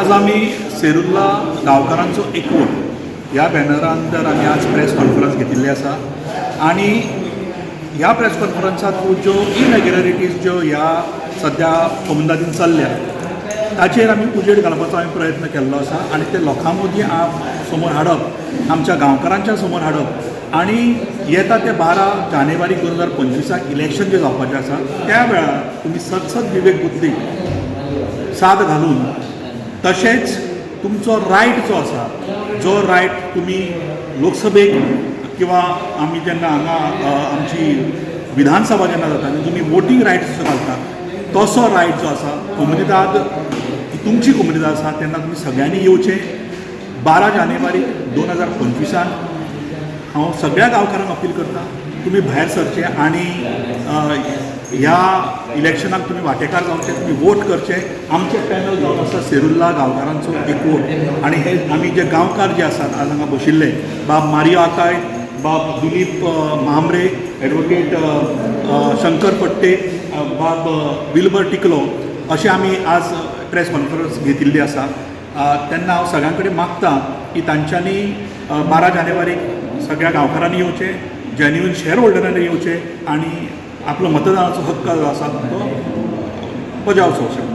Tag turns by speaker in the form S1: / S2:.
S1: आज आमी सेरुल्ला गांवकारांचो एकवट ह्या बॅनरा अंदर आमी आज प्रेस कॉन्फरन्स घेतिल्ली आसा आनी ह्या प्रेस कॉन्फरन्सांत ज्यो इरेग्युलरिटीज ज्यो ह्या सद्या कोमुनिदादीन चल्ल्या ताचेर आमी उजेड घालपाचो आमी प्रयत्न केल्लो आसा आनी ते लोकां मदीं समोर हाडप, आमच्या गांवकारांच्या समोर हाडप आनी येता ते 12 जानेवारी 2025 इलेक्शन जें जावपाचें आसा, त्या वेळार तुमी सदसद विवेक बुद्धी साद घालून, तशेंच तुमचो रायट जो आसा, जो रायट तुमी लोकसभेक किंवा आमी जेन्ना हांगा आमची विधानसभा जेन्ना जाता तेन्ना तुमी वोटींग रायट जो घालता, तसो रायट जो आसा, कोमुनिदाद तुमची कोमुनिदाद आसा तेन्ना तुमी सगळ्यांनी येवचें 12 जानेवारी 2025. हांव सगळ्या गांवकारांक अपील करता, तुमी भायर सरचे आनी ह्या इलेक्शनाक तुमी वांटेकार जावचे, तुमी वोट करचे. आमचें पॅनल जावन आसा सेरुल्ला गांवकारांचो एकवट आनी हे आमी जे गांवकार जे आसात आज हांगा बशिल्ले, बाब मारियो आकाय, बाब दिलीप म्हांब्रे, एडवोकेट शंकर फट्टे, बाब विल्बर टिकलो, अशें आमी आज प्रेस कॉन्फरन्स घेतिल्ली आसा. तेन्ना हांव सगळ्यां कडेन मागता की तांच्यांनी 12 जानेवारीक सगळ्या गांवकारांनी येवचें, जेन्युइन शेअर होल्डरांनी येवचें आनी आपलो मतदानाचो हक्क जो आसा तो बजावचो अशें.